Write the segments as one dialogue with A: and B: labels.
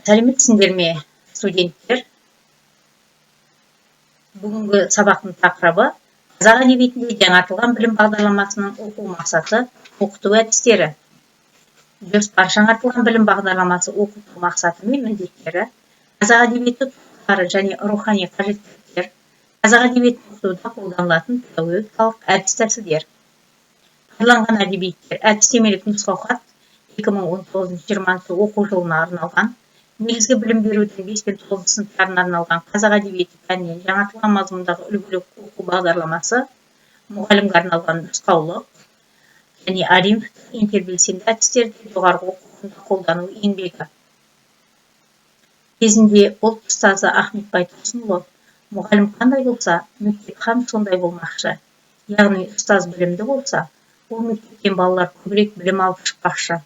A: Сәлеметсіңдер ме, студенттер! Бүгінгі сабақтың тақырыбы: қазақ әдебиетінде жаңартылған білім бағдарламасының оқу мақсаты, оқыту әдістері. Жоспар: жаңартылған білім бағдарламасы оқыту мақсаты мен міндеттері, қазақ әдебиеті туындылары және рухани қажеттіліктер, қазақ әдебиетін оқытуда қолданылатын педагогикалық әдіс тәсілдер. Пайдаланған әдебиеттер: әдістемелік нұсқаухат 2019-жиырмасыншы оқу жылына арналған, негізгі білім берудің 5 пен 9 сыныптарына арналған қазақ әдебиеті пәнінен жаңартылған мазмұндағы үлгілік оқу бағдарламасы, мұғалімге арналған нұсқаулық және Алимовтың «Интербелсенді әдістерді жоғарғы оқу орнында қолдану» еңбегі. Кезінде ұлт ұстазы Ахмет Байтұрсынұлы: «Мұғалім қандай болса, мектеп һәм сондай болмақшы. Яғни ұстаз білімді болса, ол мектептен балалар көбірек білім алып шықпақшы.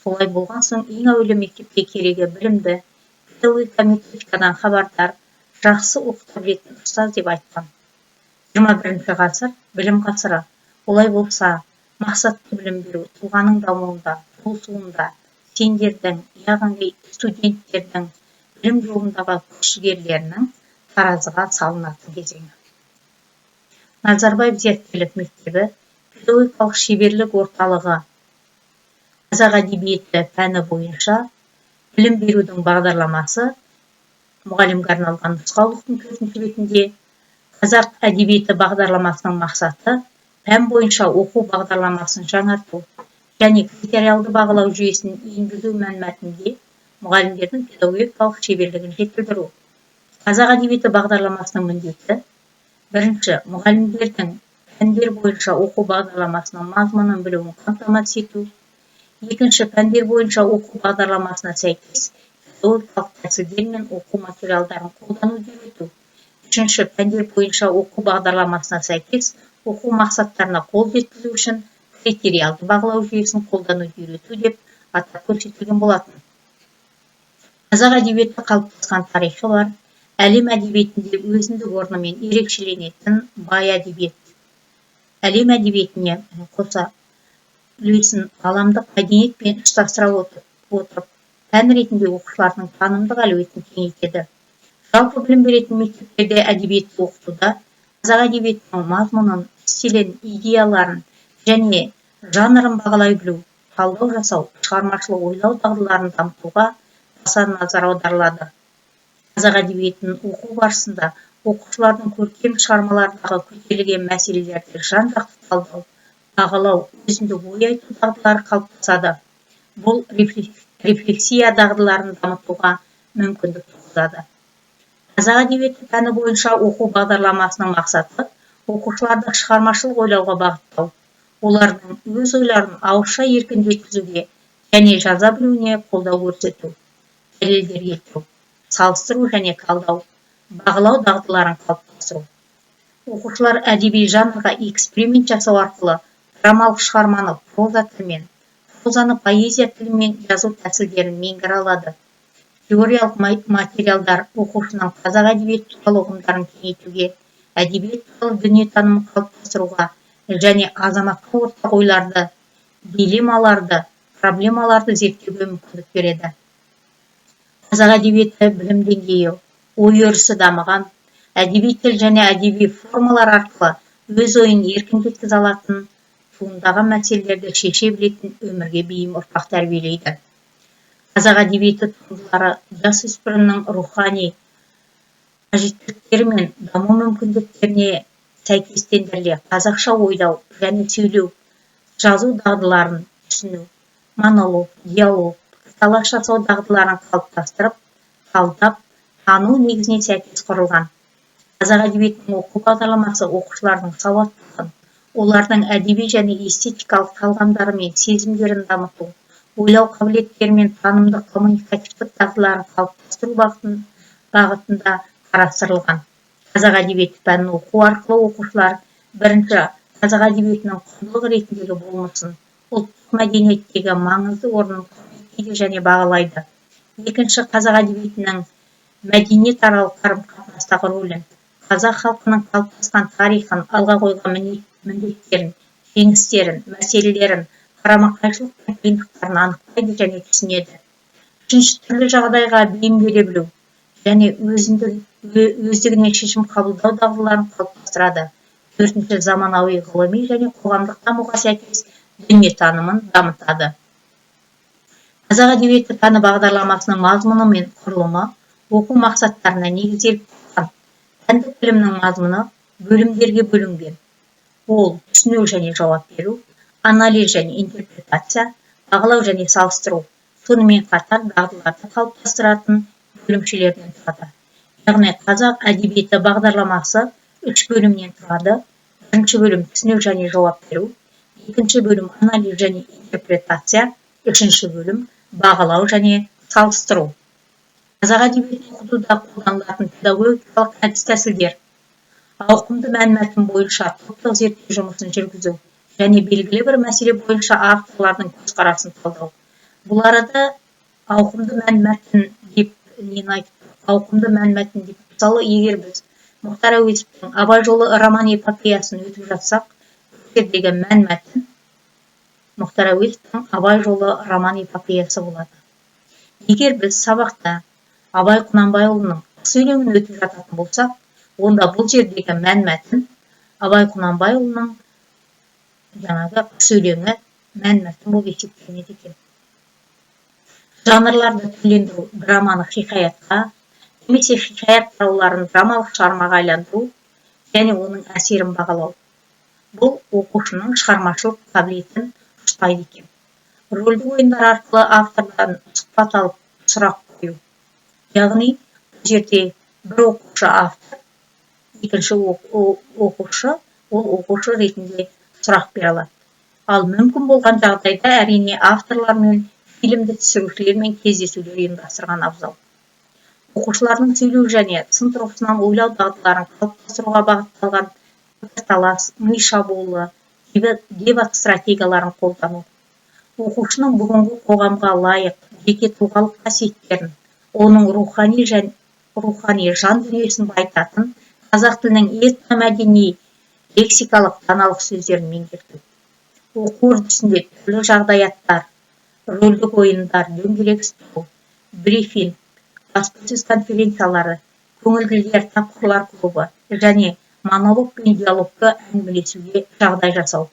A: Солай болған соң, ең әуелі мектепке керегі білімді, педагогика, методикадан хабардар, жақсы оқыта білетін ұстаз», – деп айтқан. 21-ғасыр – білім ғасыры. Олай болса, мақсатты білім беру тұлғаның дамуында, толысуында, сендердің, яғни студенттердің білім жолындағы күш жігерлерінің таразыға салынатын кезеңі. Назарбаев зияткерлік мектебі педагогикалық шеберлік орталығы «Қазақ әдебиеті пәні бойынша білім берудің бағдарламасы. Мұғалімге арналған нұсқаулықтың төртінші бетінде қазақ әдебиеті бағдарламасының мақсаты пән бойынша оқу бағдарламасын жаңарту және критериалды бағалау жүйесін енгізу мәнмәтінінде мұғалімдердің педагогикалық шеберлігін жетілдіру. Қазақ әдебиеті бағдарламасының міндеті: бірінші, мұғалімдердің пәндер бойынша оқу бағдарламасының мазмұнын білуін қамтамасыз ету; екінші, пәндер бойынша оқу бағдарламасына сәйкес педагогикалық тәсілдер мен оқу материалдарын қолдануды үйрету; үшінші, пәндер бойынша оқу бағдарламасына сәйкес оқу мақсаттарына қол жеткізу үшін критериалды бағалау жүйесін қолдануды үйрету деп атап көрсетілген болатын. Қазақ әдебиеті қалыптасқан тарихы бар, әлем әдебиетінде өзіндік орнымен ерекшеленетін бай әдебиет. Әлем әдебиетіне қоса үлесін ғаламдық мәдениетпен ұштастыра отырып, пән ретінде оқушылардың танымдық әлеуетін кеңейтеді. Жалпы білім беретін мектептерде әдебиетті оқытуда қазақ әдебиетінің мазмұнын, стилін, идеяларын және жанрын бағалай білу, талдау жасау, шығармашылық ойлау дағдыларын дамытуға баса назар аударылады. Қазақ әдебиетін оқу барысында оқушылардың көркем шығармалардағы көтерілген мәселелерді жан жақты талдау, бағалау, өзіндік ой айту дағдылары қалыптасады. Бұл рефлексия дағдыларын дамытуға мүмкіндік туғызады. Қазақ әдебиеті пәні бойынша оқу бағдарламасының мақсаты: оқушыларды шығармашылық ойлауға бағыттау, олардың өз ойларын ауызша еркін жеткізуге және жаза білуіне қолдау көрсету, дәлелдер келтіру, салыстыру және талдау, бағалау дағдыларын қалыптастыру. Оқушылар әдеби жанрға эксперимент жасау арқылы драмалық шығарманы проза тілімен, прозаны поэзия тілімен жазу тәсілдерін меңгере алады. Теориялық материалдар оқушының қазақ әдебиеті туралы ұғымдарын кеңейтуге, әдебиет туралы дүниетанымын қалыптастыруға және азаматқа ортақ ойларды, дилеммаларды, проблемаларды зерттеуге мүмкіндік береді. Қазақ әдебиеті білім деңгейі, ой өрісі дамыған, әдеби тіл және әдеби формалар арқылы өз ойын еркін жеткізе алатын, туындаған мәселелерді шеше білетін өмірге бейім ұрпақ тәрбиелейді. Қазақ әдебиеті туындылары жасөспірімнің рухани қажеттіліктері мен даму мүмкіндіктеріне сәйкестендіріле қазақша ойлау және сөйлеу, жазу дағдыларын түсіну, монолог, диалог, пікірталас жасау дағдыларын қалыптастырып, талдап, тану негізіне сәйкес құрылған. Қазақ әдебиетінің оқу бағдарламасы оқушылардың сауаттылығын, олардың әдеби және эстетикалық талғамдары мен сезімдерін дамыту, ойлау қабілеттері мен танымдық коммуникативтік дағдыларын қалыптастыру бағытында қарастырылған. Қазақ әдебиеті пәнін оқу арқылы оқушылар: бірінші, қазақ әдебиетінің құндылық ретіндегі болмысын, ұлттық мәдениеттегі маңызды орнын құрметтейді және бағалайды; екінші, қазақ әдебиетінің мәдениетаралық қарым қатынастағы рөлін, қазақ халқының қалыптасқан тарихын, алға қойған міндеттерін, жеңістерін, мәселелерін, қарама қайшылық пен қиындықтарын анықтайды және түсінеді. Үшінші, түрлі жағдайға бейімделе білу және өздігінен шешім қабылдау дағдыларын қалыптастырады. Төртінші, заманауи ғылыми және қоғамдық дамуға сәйкес дүниетанымын дамытады. Қазақ әдебиеті пәні бағдарламасының мазмұны мен құрылымы оқу мақсаттарына негізделіп құрылған. Пәндік білімнің мазмұны бөлімдерге бөлінген. Ол түсіну және жауап беру, анализ және интерпретация, бағалау және салыстыру, сонымен қатар дағдыларды қалыптастыратын бөлімшелерден тұрады. Яғни қазақ әдебиеті бағдарламасы үш бөлімнен тұрады. Бірінші бөлім — түсіну және жауап беру, екінші бөлім — анализ және интерпретация, үшінші бөлім — бағалау және салыстыру. Қазақ әдебиетін оқытуда қолданылатын педагогикалық әдіс-тәсілдер: ауқымды мәнмәтін бойынша топтық зерттеу жұмысын жүргізу және белгілі бір мәселе бойынша авторлардың көзқарасын талдау. Бұл арада ауқымды мәнмәтін деп нені айтып, ауқымды мәнмәтін деп, мысалы, егер біз Мұхтар Әуезовтің «Абай жолы» роман эпопеясын өтіп жатсақ, бұл жердегі мәнмәтін Мұхтар Әуезовтің «Абай жолы» роман эпопеясы болады. Егер біз сабақта Абай Құнанбайұлының «Қыс» өлеңін өтіп жататын болсақ, онда бұл жердегі мәнмәтін Абай Құнанбайұлының жаңағы «Қыс» өлеңі мәнмәтін болып есептелінеді екен. Жанрларды түрлендіру, драманы хикаятқа немесе хикаят тарауларын драмалық шығармаға айландыру және оның әсерін бағалау. Бұл оқушының шығармашылық қабілетін ұштайды екен. Рөлдік ойындар арқылы автордан сұхбат алып, сұрақ қою. Яғни бұл жерде бір оқушы автор, екінші оқушы ол оқушы ретінде сұрақ бере алады. Ал мүмкін болған жағдайда, әрине, авторлармен, фильмді түсірушілермен кездесулер ұйымдастырған абзал. Оқушылардың сөйлеу және сын тұрғысынан ойлау дағдыларын қалыптастыруға бағытталған пікірталас, ми шабуылы, дебат стратегияларын қолдану. Оқушының бүгінгі қоғамға лайық жеке тұлғалық қасиеттерін, оның рухани және рухани жан дүниесін байытатын қазақ тілінің этномәдени, лексикалық, даналық сөздерін меңгерту. Оқу үрдісінде түрлі жағдаяттар, рөлдік ойындар, дөңгелек стол, брифинг, баспасөз конференциялары, көңілділер, тапқырлар клубы және монолог пен диалогты әңгімелесуге жағдай жасау.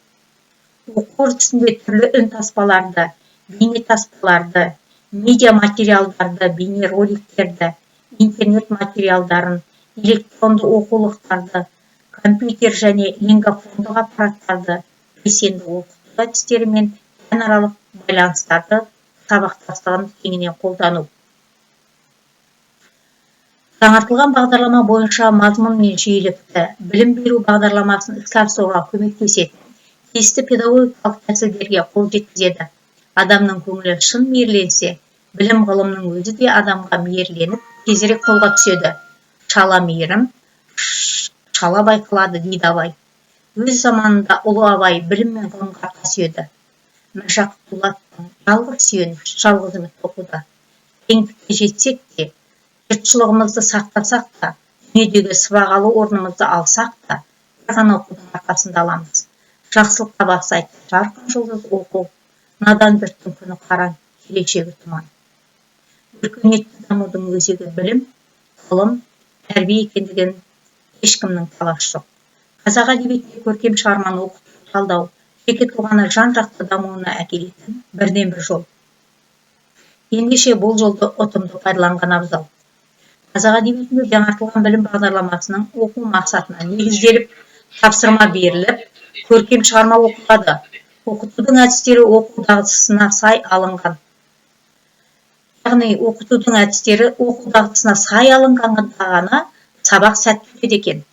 A: Оқу үрдісінде түрлі үнтаспаларды, бейнетаспаларды, медиа материалдарды, бейнероликтерді, интернет материалдарын, электронды оқулықтарды, компьютер және лингафондық аппараттарды белсенді оқыту әдістері мен пәнаралық байланыстарды сабақтастығын кеңінен қолдану. Жаңартылған бағдарлама бойынша мазмұн мен жиілікті білім беру бағдарламасын іске асыруға көмектесетін тиісті педагогикалық тәсілдерге қол жеткізеді. Адамның көңілі шын мейірленсе, білім ғылымның өзі де адамға мейірленіп, тезірек қолға түседі. Шала мейірім шала байқалады дейді Абай. Өз заманында ұлы Абай білім мен ғылымға арқа сүйеді. Міржақып Дулатовтың «Жалғыз сүйеніш, жалғыз үміт оқуда. Кеңдікке жетсек те, жұртшылығымызды сақтасақ та, дүниедегі сыбағалы орнымызды алсақ та, бір ғана оқудың арқасында аламыз. Жақсылыққа бастайтын жарқын жұлдыз — оқу. Надан жұрттың күні қараң, келешегі тұман». Өркениетті дамудың өзегі білім, ғылым, тәрбие екендігін ешкімнің таласы жоқ. Қазақ әдебиетінде көркем шығарманы оқыту, талдау жеке тұлғаны жан жақты дамуына әкелетін бірден бір жол. Ендеше бұл жолды ұтымды пайдаланған абзал. Қазақ әдебиетінде жаңартылған білім бағдарламасының оқу мақсатына негізделіп, тапсырма беріліп, көркем шығарма оқылады. Оқытудың әдістері оқу дағдысына сай алынған. Яғни оқытудың әдістері оқу дағдысына сай алынғанда ғана сабақ сәтті өтеді екен.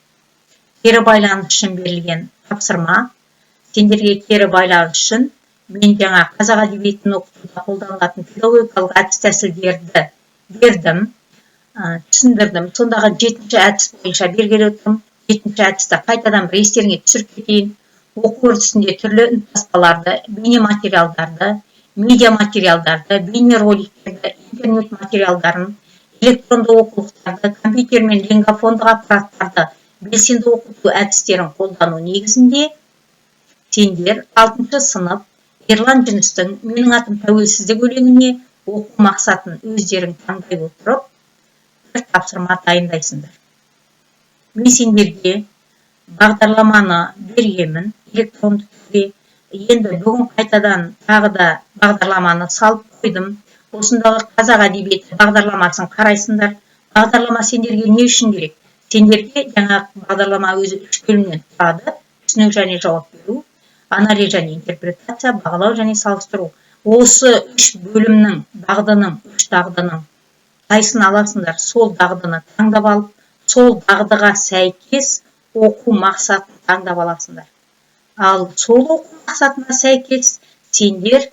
A: Кері байланыс үшін берілген тапсырма. Сендерге кері байланыс үшін мен жаңа қазақ әдебиетін оқытуда қолданылатын педагогикалық әдіс тәсілдерді бердім, түсіндірдім. Сондағы жетінші әдіс бойынша бергелі отырмын. Жетінші әдісті қайтадан бір естеріңе түсіріп кетейін. Оқу үрдісінде түрлі үнтаспаларды, бейнематериалдарды, медиа материалдарды, бейнероликтерді, интернет материалдарын, электронды оқулықтарды, компьютер мен лингафондық аппараттарды белсенді оқыту әдістерін қолдану негізінде сендер алтыншы сынып Ерлан Жүністің «Менің атым Тәуелсіздік» өлеңіне Оқу мақсатын өздерің таңдай отырып, бір тапсырма дайындайсыңдар. Мен сендерге бағдарламаны бергенмін электронды түрде. Енді бүгін қайтадан тағы да бағдарламаны салып қойдым. Осындағы қазақ әдебиеті бағдарламасын қарайсыңдар. Бағдарлама сендерге не үшін керек? Сендерге жаңағы бағдарлама өзі үш бөлімнен тұрады: түсінік және жауап беру, анализ және интерпретация, бағалау және салыстыру. Осы үш бөлімнің, дағдының, үш дағдының қайсысын аласыңдар, сол дағдыны таңдап алып, сол дағдыға сәйкес оқу мақсатын таңдап аласыңдар. Ал сол оқу мақсатына сәйкес сендер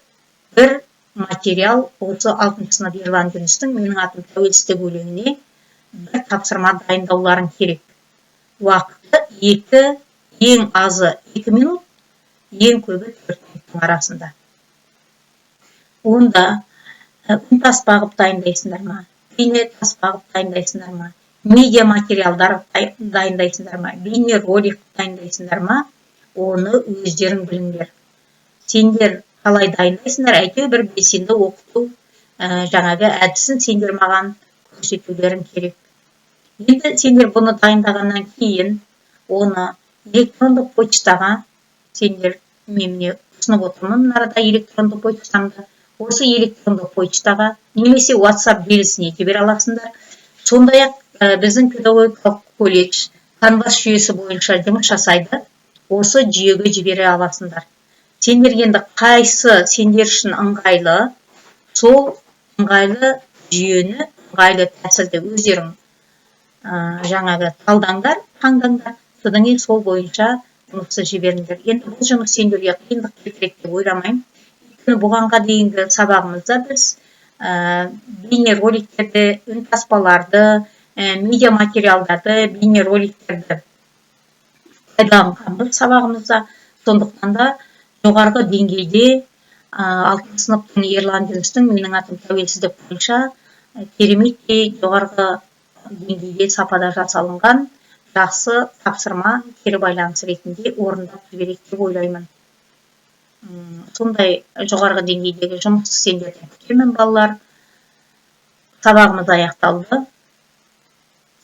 A: бір материал, осы алтыншы сынып Ерлан Жүністің «Менің атым Тәуелсіздік» өлеңіне бір тапсырма дайындауларың керек. Уақыты екі, ең азы 2 минут, ең көбі 4 минуттың арасында. Онда үнтаспа қылып дайындайсыңдар ма, бейнетаспа қылып дайындайсыңдар ма, медиа материалдар дайындайсыңдар ма, бейнеролик дайындайсыңдар ма, оны өздерің біліңдер. Сендер қалай дайындайсыңдар, әйтеуір бір белсенді оқыту жаңағы әдісін сендер маған көрсетулерің керек. Енді сендер бұны дайындағаннан кейін, оны электрондық почтаға сендер, мен міне ұсынып отырмын мына арада электрондық почтамды, осы электрондық почтаға немесе WhatsApp желісіне жібере аласыңдар. Сондай ақ біздің педагогикалық колледж Canvas жүйесі бойынша жұмыс жасайды, осы жүйеге жібере аласыңдар. Сендер енді қайсы сендер үшін ыңғайлы, сол ыңғайлы жүйені, ыңғайлы тәсілді өздерің жаңағы талдаңдар, таңдаңдар. Содан кейін сол бойынша жұмысты жіберіңдер. Енді бұл жұмыс сендерге қиындық келтіреді деп ойламаймын, өйткені бұғанға дейінгі сабағымызда біз бейнероликтерді, үнтаспаларды, медиа материалдарды, бейнероликтерді пайдаланғанбыз сабағымызда. Сондықтан да жоғарғы деңгейде алтыншы сыныптың Ерлан Жүністің «Менің атым Тәуелсіздік» бойынша кереметтей жоғарғы деңгейде, сапада жасалынған жақсы тапсырма кері байланыс ретінде орындап жібереді деп ойлаймын. Сондай жоғарғы деңгейдегі жұмысты сендерден күтемін, балалар. Сабағымыз аяқталды.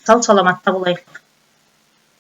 A: Сау саламатта болайық.